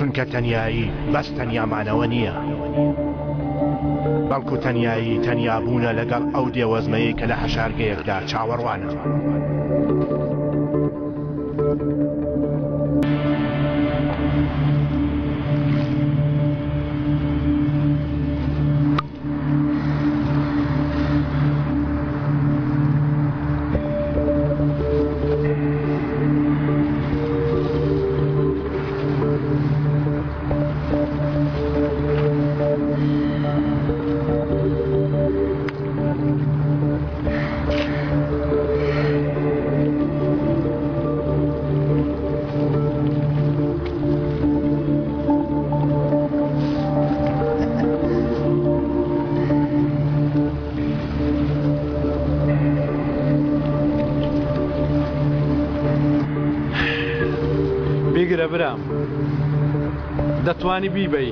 چونکە تەنیایی بەس تەنیا مانەوە نییە. بەڵکو تەنیایی تەنیا بوونە لەگەڵ ئەو دێوەزمەیەی کە لە حەشارگەیەکدا چاوەڕوانە. بیگرە برام دەتوانی بیبەی.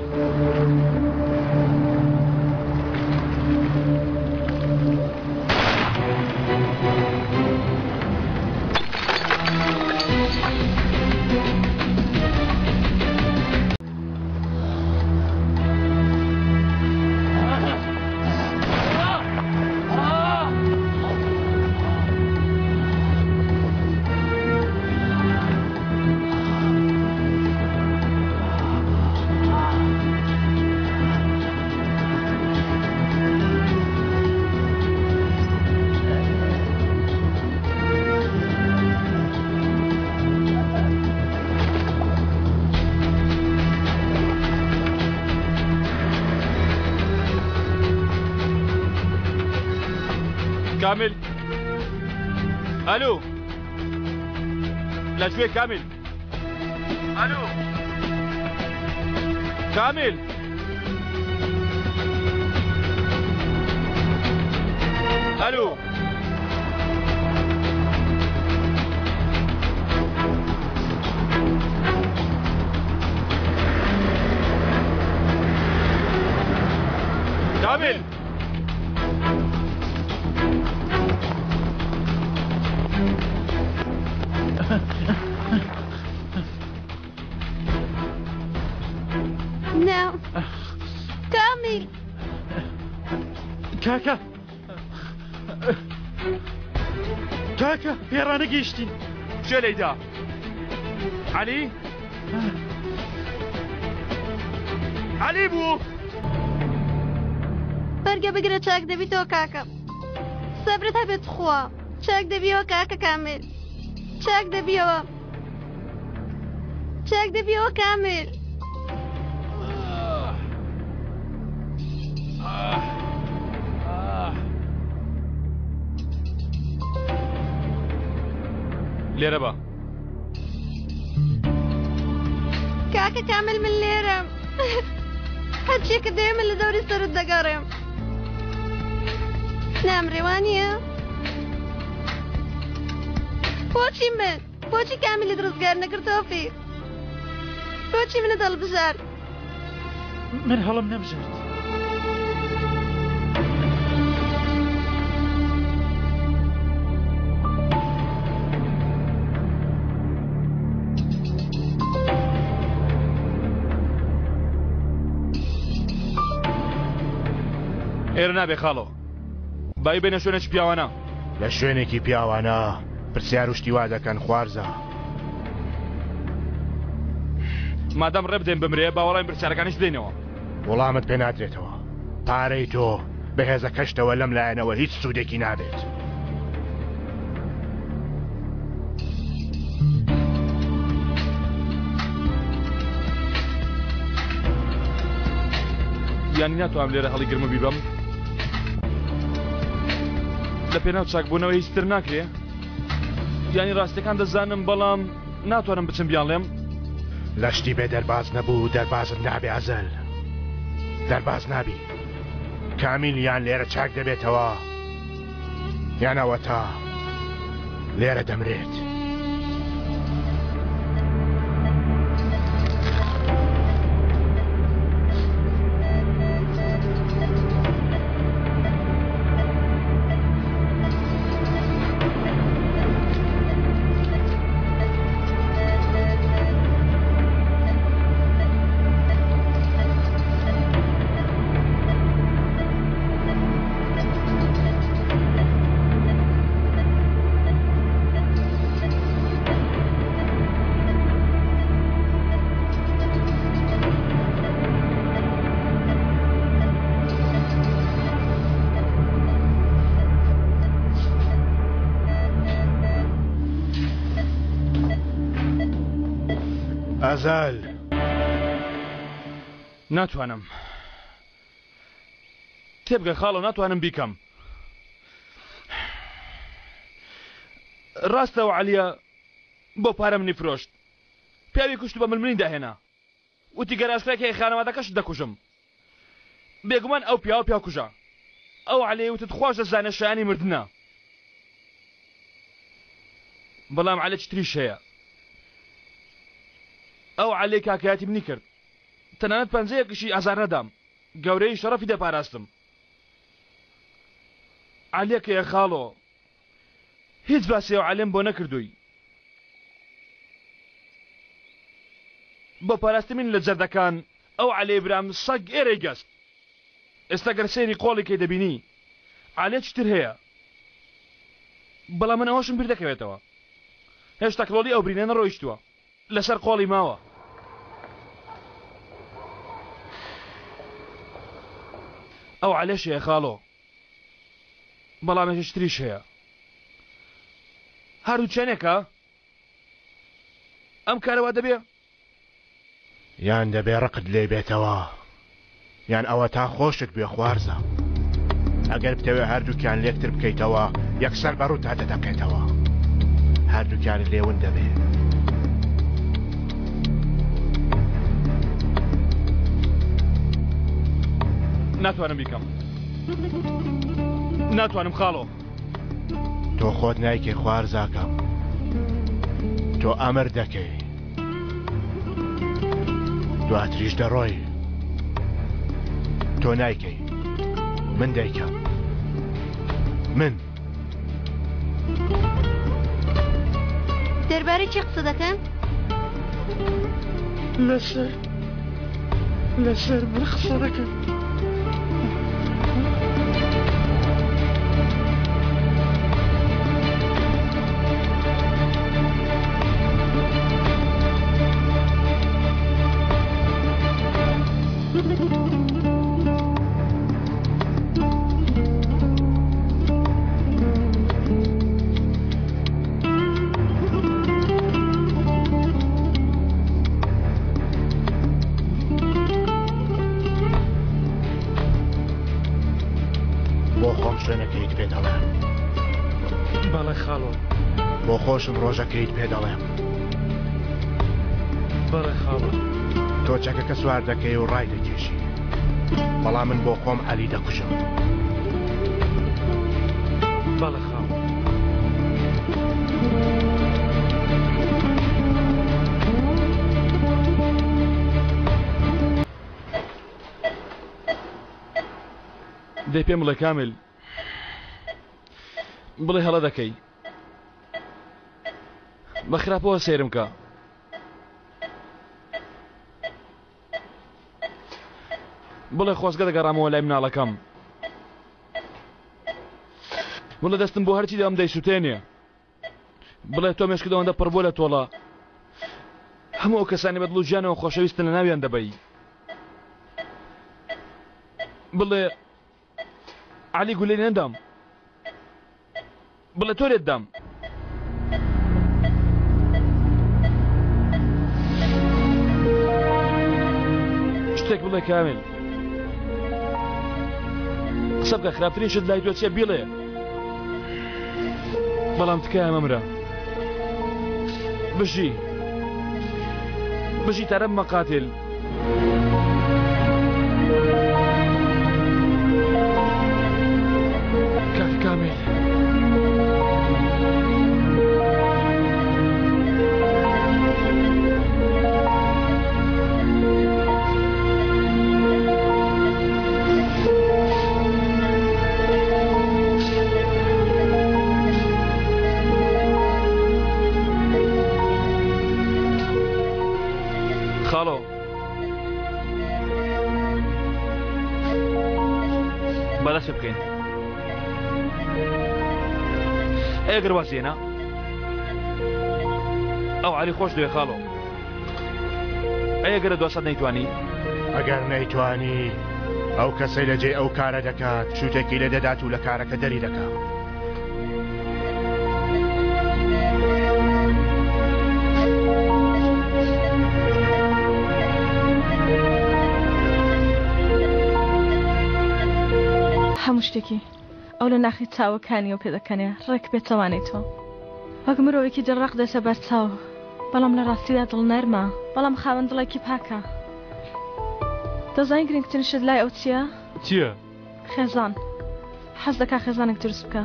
کامیل ئەلو لەکوێ کامیل ئەلو کامیل ئەلو کامیل نا کامیل کاکە کاکە پێڕانەگەیشتین کێ لێیدا عەلی عەلی بوو بەرگە بگرە چاک دەبیتەوە کاکە سەبرت هەبێت خوا چاک دەبیەوە کاکە کامل چاک دەبیەوە چاک دەبیەوە کامل لێرە بە کاکە کامل من لێرەم هەرچیەکە دەوێ من لە دەوری سەرت دەگەڕێم نامرێ وانییە بۆچی من بۆچی کامیلت ڕزگار نەکرد تۆفیق بۆچی منت هەڵبژارد من هەڵم نەبژارد. ئێرە نابێ خاڵۆ بای بینە شوێنێکی پیاوانە. لە شوێنێکی پیاوانە پرسیار و شتی وا دەکەن خوارزا. مادام ڕێ بدەین بمرێ با وەڵامی پرسیارەکانیش بدەینەوە. وەڵامت پێ نادرێتەوە. پارەی تۆ بە هێزەکەشتەوە لەم لایەنەوە هیچ سوودێکی نابێت. یانی ناتوانم لێرە هەڵیگرم و بیبەم؟ لە پێناو چاکبوونەوە هیچ تر ناکرێ؟ یانی ڕاستیەکان دەزانم بەڵام ناتوانم بچم بیانڵێم؟ لە شتی بێ دەرباز نەبوو دەربازت نابێ ئەزەل دەرباز نابی کامیل یان لێرە چاک دەبێتەوە یان ئەوەتا لێرە دەمرێت. ئەزەل. ناتوانم. تێبگە خاڵۆ ناتوانم بیکەم. ڕاستە ئەو عەلیە بۆ پارە منی فرۆشت. پیاوی کوشت و بە ملمنی داهێنا. وتی گەر ئاشکرای کەی خانەوادەکەشت دەکوژم. بێگومان ئەو پیاوە پیاوکوژە. ئەو عەلیەی وتت خواش دەزانێ شایانی مردنە. بەڵام عەلێکی تریش هەیە. ئەو عەلیەی کاکایەتی منی کرد. تەنانەت پەنجەیەکیشی ئازار نەدام. گەورەیی شەڕەفی دەپاراستم. عەلیەک هەیە خاڵۆ. هیچ باسی ئەو عەلیەم بۆ نەکردووی. بۆ پاراستنی من لە جەردەکان ئەو عەلیەی برام سەگ ئێرەی گەست. ئێستا گەر سەیری قۆڵی کەی دەبینی عەلیەکی تر هەیە. بەڵام من ئەوەشم بیر دەکەوێتەوە. هێشتا کڵۆڵی ئەو برینە نەڕۆیشتووە. لەسەر قۆڵی ماوە. ئەو عەلەش هەیە خاڵۆ. بەڵام یەکێکی تریش هەیە. هەردوو چێنێکە؟ ئەم کارە وا دەبێ؟ یان دەبێ ڕقت لێی بێتەوە یان ئەوەتا خۆشت بوێ خوارزا. ئەگەر بتەوێ هەردووکیان لێکتر بکەیتەوە یەکسەر بە ڕووتا دەتەقێتەوە. هەردووکیانت لێ ون دەبێ. ناتوانم بیکەم. ناتوانم خاڵۆ. تۆ خۆت نایکەی خوارزاکەم. تۆ ئەمر دەکەی. دواتریش دەڕۆی. تۆ نایکەی. من دەیکەم. من. دەربارەی چی قسە دەکەن؟ لەسەر لەسەر من قسە دەکەن. بۆ خۆم شوێنەکەیت پێ دەڵێم. بەڵێ خاڵۆ. بۆ خۆشم ڕۆژەکەیت پێ دەڵێم. بەڵێ خاڵۆ. تۆ چەکەکە سوار دەکەی و ڕای دەکێشی. بەڵام من بۆ خۆم عەلی دەکوژم. بەڵێ خاڵۆ. دەی پێم بڵێ کامیل بڵێ هەڵە دەکەی بە خراپەوە سەیرم کە بڵێ خۆزگە دەگەڕامەوە لای مناڵەکەم بڵێ دەستم بۆ هەرچی دەم دەیسووتێنێ بڵێ تۆ مێشکت ئەوەندە پڕ بووە لە تۆڵە هەموو ئەو کەسانی بە دڵ و گیانەوە خۆشەویستن لە ناویان دەبەی بڵێ عەلی گولەی نەدام بڵێ تۆ لێت دام. شتێک بڵێ کامیل. قسە بکە خراپترین شت لای تۆ چیە بیڵێ. بەڵام تکایە مەمرە. بژی. بژی تارە بمە قاتل. کاک کامیل. خاڵۆ با دەست پێ بکەین ئەی ئەگەر واز هێنا ئەو عەلی خۆش دەوێ خاڵۆ ئەی ئەگەر لە دواسات نەیتوانی ئەگەر نەیتوانی ئەو کەسەی لە جێی ئەو کارە دەکات شوتێکی لێ دەدات و لە کارەکە دەری دەکات. کچێکی. ئەو لە ناخی چاوەکانیەوە پێدەکەنێ، ڕێک پێچەوانەی تۆ. وەک مرۆڤێکی دڵڕەق دێتە بەرچاو، بەڵام لە ڕاستیدا دڵنەرمە، بەڵام خاوەن دڵێکی پاکە. دەزانی گرنگترین شت لای ئەو چییە؟ چییە؟ خێزان. حەز دەکا خێزانێک دروست بکا.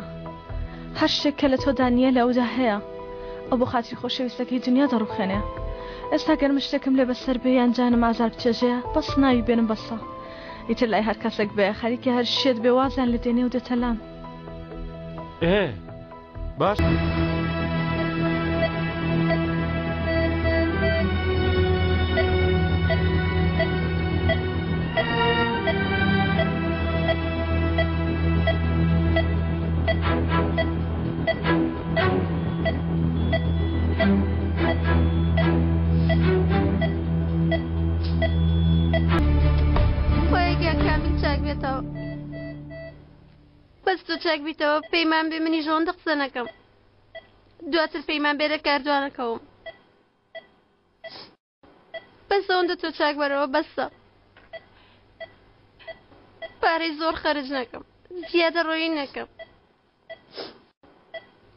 هەر شتێک کە لە تۆدا نییە لە ئەودا هەیە. ئەو بۆ خاتری خۆشەویستەکەی دنیا دەڕوخێنێ. ئێستا گەر من شتێکم لێ بەسەر بێ یان جانم ئازار بچێژێ، بەس ناوی بێنم بەسە. ئیتر لای هەر کەسێک بێ، خەریکە هەر شێت بێ وازیان لێ دێنێ و دێتە لام. ئێ باش. خوایە گیان کامیل چاک بێتەوە بەس تۆ چاک بیتەوە پەیمان بێ منیش ئەوەندە قسە نەکەم دواتر پەیمان بێ لە کار دوانەکەوم بەس ئەوەندە تۆ چاک بەرەوە بەسە پارەی زۆر خەرج نەکەم زیادە ڕۆیی نەکەم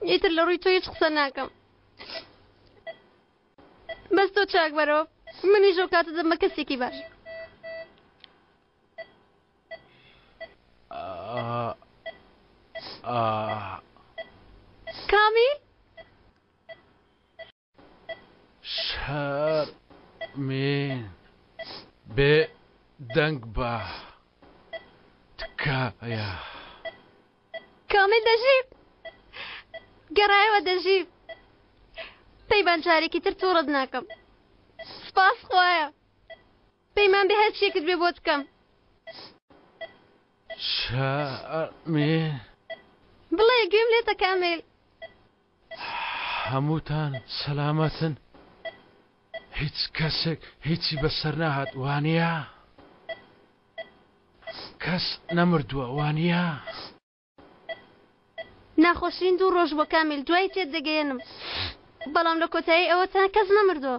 ئیتر لە ڕووی تۆ هیچ قسە ناکەم بەس تۆ چاک بەرەوە منیش ئەو کاتە دەبمە کەسێکی باش. کامیل؟ شەرمین بێ دەنگ بە تکایە. کامیل دەژی گەڕایەوە دەژی پەیمان جارێکی تر توڕەت ناکەم سپاس خوایە پەیمان بێ هەر چیەکت بێ بۆت بکەم. شەرمین. بڵێ گوێم لێتە کامیل. هەمووتان سەلامەتن؟ هیچ کەسێک هیچی بەسەر نەهات وانییە؟ کەس نەمردووە وانییە؟ ناخۆشترین دوو ڕۆژ بووە کامیل دوای تێت دەگەیەنم بەڵام لە کۆتایی ئەوە تا کەس نەمردووە.